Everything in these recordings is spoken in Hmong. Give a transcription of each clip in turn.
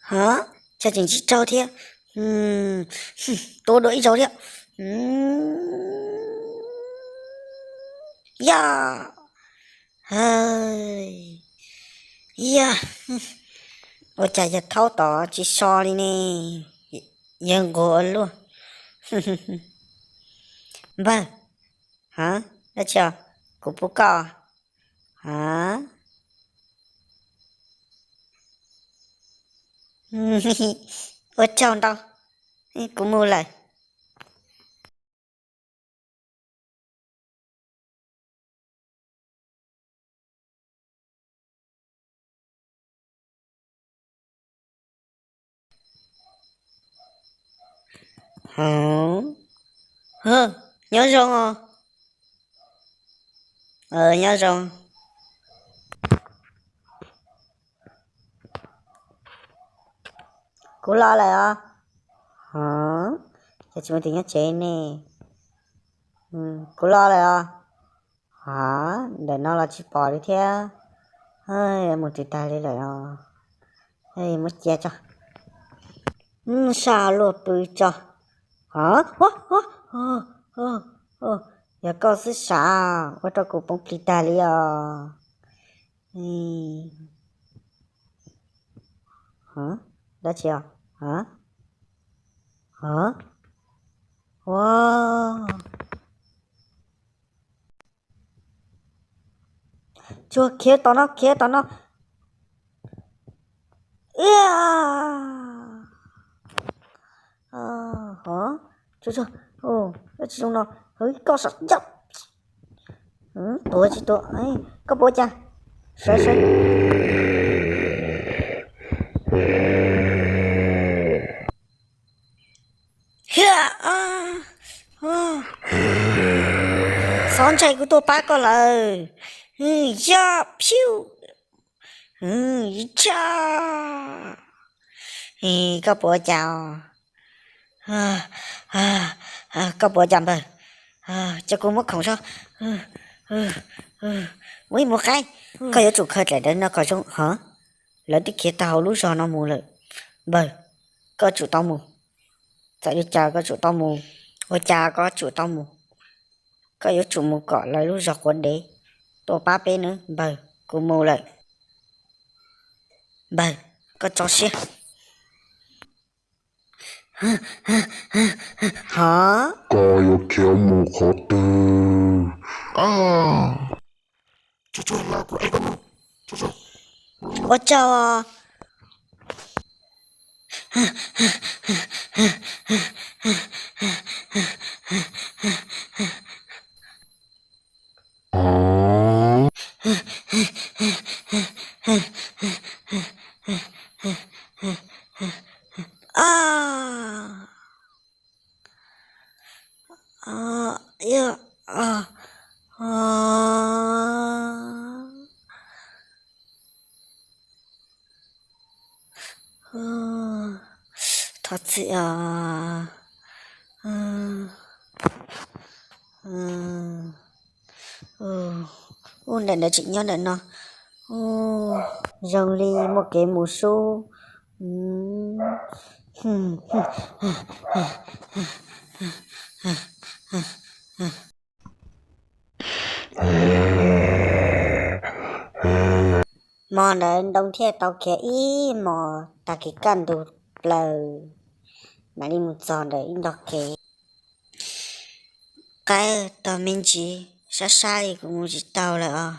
Hov, cas tseem tsis raug thiab. Tua dua ib zaug thiab. Yog, yog, ua cas yawg thaub tod tsis so li ne? Yawg nquag ua luaj. Npawg, hov, dab tsi os? Kuv pub koj. Hov, ua tsaug ntau, kuv mus lawm. Nyob zoo os. Nyob zoo. Kuv los lawm os. Hov, cas tsis muaj tus nyob tsev ne? Kuv los lawm os. Hov, ntawm no los tsis pom li thiab. Mus twg tag li lawm os. Muab cia tso. Sab luaj pw tso. Hov, yog koj xwb sav, ua rau kuv poob plig tag li os. Dab tsi os? Hov, hov, ua, tsuag khiav tom no, khiav tom no. Hov, dab tsi zoo no? Koj sav yog, tuav tsis tuav, koj puas ua cas? Sawv, sawv. Txhob ntshai, kuv tuaj pab koj lawm. Yog phiu, tsa, koj puas ua cas os? Koj puas ua cas npawg? Coj kuv muab khoom so. Muab ib muag qaib. Koj yuav tsum khaws daim ntawv no kom zoo hov. Lawv twb khiav tag hauv lub zos no mus lawm. Npawg, koj tsum tau mus. Txawm li cas koj tsum tau mus. Ua cas koj tsum tau mus? Koj yuav tsum mus kom lawv lub zos quav dev tuaj pab peb nawb npawg. Kuv mus lawm. Npawg, koj tso siab. Hov, koj yuav khiav mus qhov twg? Ua tsaug. Thov txim os. Ub, ntawm ntawd tseem nyob ntawm no. Zoo li muaj kev mus sub. Hmo ntawd ntoo thiaj tau khiav ib hmos tag kis kaj ntug plaws, mam li mus txog ntawm ib ntog kev. Qaib tog me ntsis, sab sab li kuv mus tsis tau lawm os.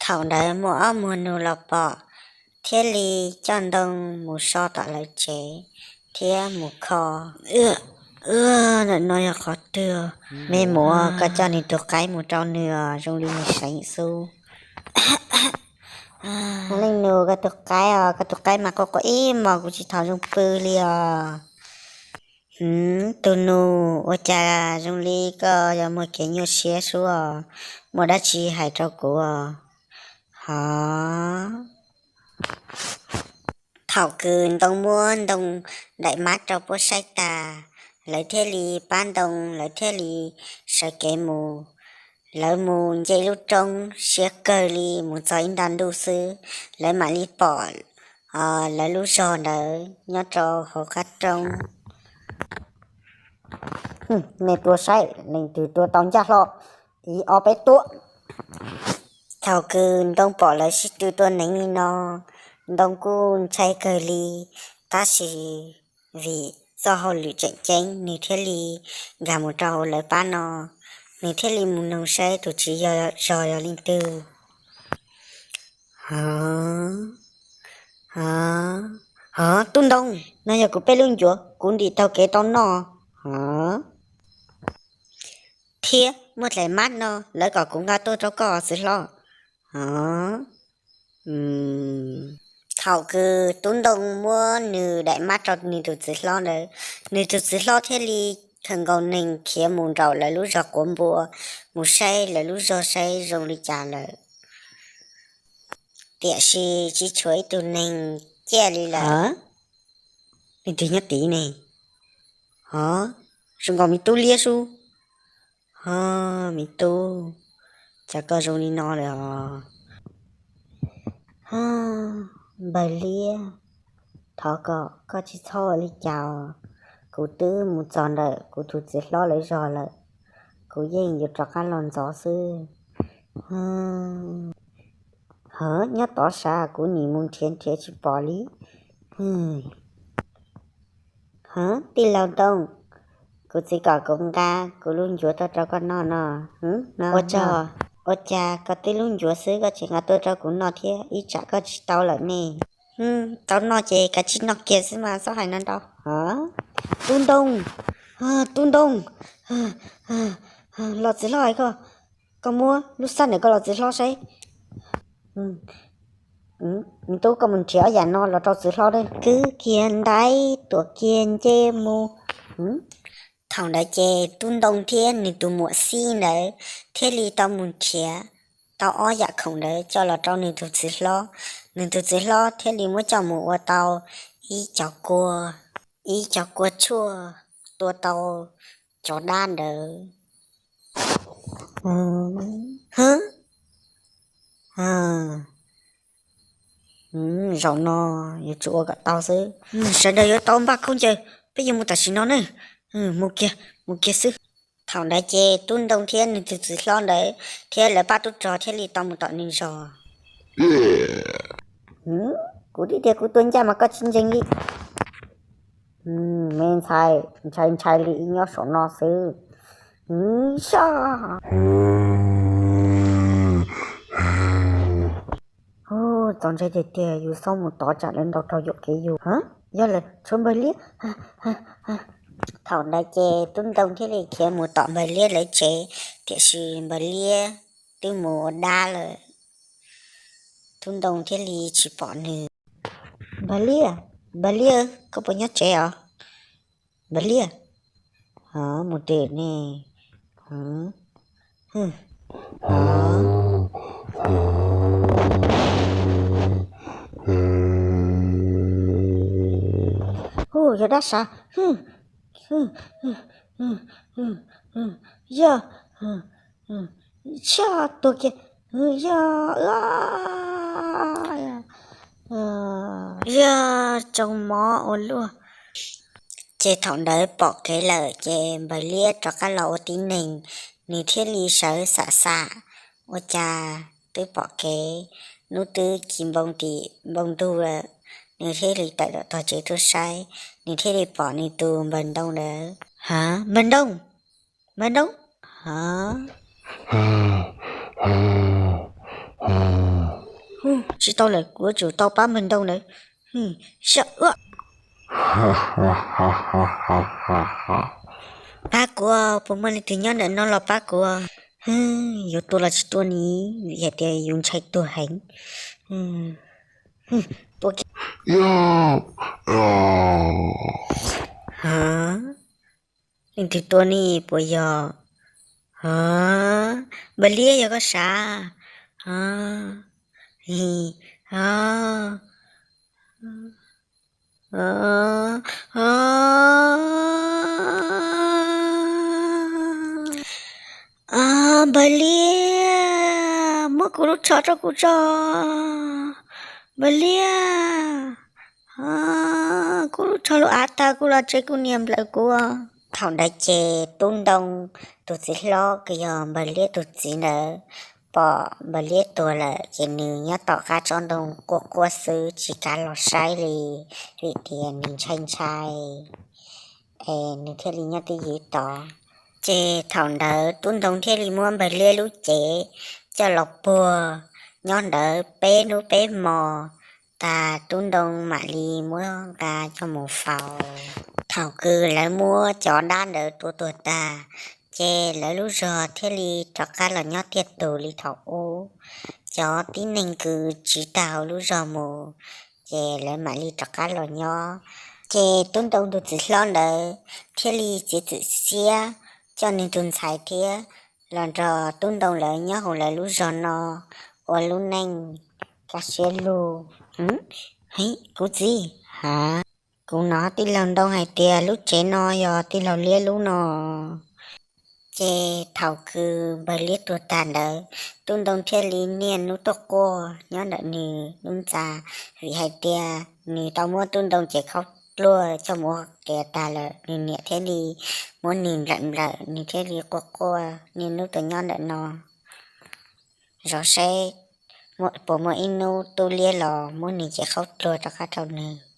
Thaum ntawd muaj ob muag nus los pom, thiaj li coj ntoo mus so tom lawv tsev thiab mus kho. Ntawm no yog qhov twg? Me muam, koj coj nws tus qaib mus rau nws os, zoo li nws seev xwb. Leej nus, koj tus qaib os, koj tus qaib mas quaj quaj ib hmos kuv tsis tau zoo pw li os. Tus nus, ua cas zoo li koj yuav muaj kev nyuaj siab sub os? Muaj dab tsi hais rau kuv os? Hov. Thaum kws ntoo muab ntoo daim mab rau puab saib tas, lawv thiaj li pab ntoo, lawv thiaj li sawv kev mus. Lawv mus nce lub roob siab kawg li, mus txog ib nta ntuj xwb, lawv mam li pom lawv lub zog ntawd nyob rau hauv qab roob. Nej tua saib leej twg tua tau ncaj hlo, ib ob peb tua. Thaum kws ntoo pom lawv sib tw tua neev li no, ntoo kuj ntshai kawg li, tab sis vim txoj hauj lwm tseem ceeb, nws thiaj li nkag mus rau hauv lawv pab no. Nws thiaj li mus noog saib tus tswv zog yog leej twg. Hov, tub ntoo, no yog kuv peb lub ncuav, kuv ntim taug kev tau noj. Hov, thiab muaj daim mab no, lawv kom kuv nqa tuaj rau koj txiv hlob. Hov, thaum kws tub ntoo muab nws daim mab rau nws tus txiv hlob ntawd, nws tus txiv hlob thiaj li khaws nkaus neeg khiav mus nraum lawv lub zos quav npua, mus saib lawv lub zog saib zoo li cas lawm. Tiam sis tsis tshuav ib tug neeg ciaj li lawm. Leej twg nyob tid ne? Hov, zoo nkaus me tub liab sub. Hov, me tub, cas koj zoo li no lawm os? Hov, npawg liab, thov kom koj tsis txhob ua li cas os. Kuv twb mus txog ntawm kuv tus txiv hlob lawv zog lawm, kuv yeej yuav rov qab los ntxov xwb. Hov, nyob tod sav, kuv nim mus nrhiav nrhiav tsis pom li. Hov, tij laug ntoo, kuv txiv kom kuv nqa kuv lub ncuav tuaj rau koj noj no. Ua tsaug, ua cas koj tib lub ncuav xwb koj tseem nqa tuaj rau kuv noj thiab, ib tsam koj tsis tau lawm ne? Tau noj ces kav tsij noj kiag xwb mas txhob hais no ntau. Tub ntoo, tub ntoo, los txiv hlob hais koj, koj muab lub xab ntawm koj los txiv hlob saib. Me tub, koj mus nrhiav ob yam no los rau txiv hlob. Kwv kiag ntaib tuam kiag nce mus. Thaum ntawd ces tub ntoo thiab nws tus muam xib ntawd thiaj li tau mus nrhiav tau ob yam khoom ntawd coj los rau nws tus txiv hlob. Nws tus txiv hlob thiaj li muab coj mus ua tau ib co kua, ib co kua tshuaj tua tau cov dab ntawd. Zaum no yuav tsum ua kom tau xwb. Sawv daws yuav tau npaj khaub ncaws, peb yuav mus tam sim no ne. Mus kiag, mus kiag xwb. Thaum ntawd ces tub ntoo thiab nws tus txiv hlob ntawd thiab lawv pab tub rog thiaj li tau mus tom nws zos. Kuv twb tias kuv tua ncaj mas koj tsis ntseeg li. Me ntxhais ntshai ntshai li ib nyob saum no xwb. Txaus ntshai tiag tiag, yus xub mus tod tsam lawv ntaus raug yuam kev yus. Yog lawm, tshuav npawg liab. Thaum ntawd ces tub ntoo thiaj li khiav mus tom npawg liab lawv tsev, tiam sis npawg liab twb mus ua dab lawm. Tub ntoo thiaj li tsis pom nws. Npawg liab, npawg liab, koj puas nyob tsev os? Npawg liab, mus twg ne? Hu, yog dab sav. Yog, tshiab tuag kiag. Yog, yog tsoo mov ua luaj. Ces thaum ntawd pom kev lawm ces npawg liab rov qab los ua tib neeg, nws thiaj li sawv xam xam ua cas twb pom kev, hnub twb ci npoo tim npoo ntug lawm. Nws thiaj li tawm tom tog tsev tuaj saib, nws thiaj li pom nws tus npawg ntoo ntawd. Ha, npawg ntoo, npawg ntoo, ha. Hu, tsis tau lawm, kuv yuav tsum tau pab npawg ntoo ntawd. Xyov, pab kuv, puas muaj leej twg nyob ntawm no los pab kuv. Yuav tua los tsis tua ni, vim hais tias yus ntshai tuag heev. Tua kiag. Leej twg tua ne puas yog? Npawg liab yog koj sav? Kub lub tsho rau kuv tso, Npawg Liab. Kub lub tsho lub av tag, kuv los tsev, kuv niam nplawm kuv. Thaum ntawd ces Tub Ntoo tus txiv hlob kws yog Npawg Liab tus txiv ntawd pom Npawg Liab tuag lawm ces nws nyob tom qab tsob ntoo quaj quaj xwb tsis kav los saib li, vim tias nws ntshai ntshai es nws thiaj li nyob twj ywm tod. Ces thaum ntawd Tub Ntoo thiaj li muab Npawg Liab lub cev coj los puag nyob ntawd peb hnub peb hmo, tas Tub Ntoo mam li muab nqa coj mus faus. Thaum kws lawv muab cov dab ntawd tua tuag tag, ces lawv lub zog thiaj li rov qab los nyob tiag tug li thaum ub. Cov tib neeg kws tsiv tag hauv lub zog mus, ces lawv mam li rov qab los nyob. Ces Tub Ntoo tus txiv hlob ntawd thiaj li txiav txim siab coj nws tus ntxhais thiab los nrog Tub Ntoo lawv nyob hauv lawv lub zog no ua lub neej kaj siab lug. Kuv txiv, ha, kuv hnov tij laug Ntoo hais tias lub tsev no yog tij laug Liab lub no. Ces thaum kws Npawg Liab tuag tag ntawd, Tub Ntoo thiaj li niaj hnub tuaj quaj nyob ntawm nws lub ntxa, vim hais tias nws tau muab Tub Ntoo cev khaub dluag coj mus ua qias tag lawm, nws niam thiaj li muab nws nplawm nplawm, nws thiaj li quaj quaj niaj hnub tuaj nyob ntawm no zov seb puas muaj ib hnub Tub Liab los muab nws cev khaub dluag rov qab rau nws.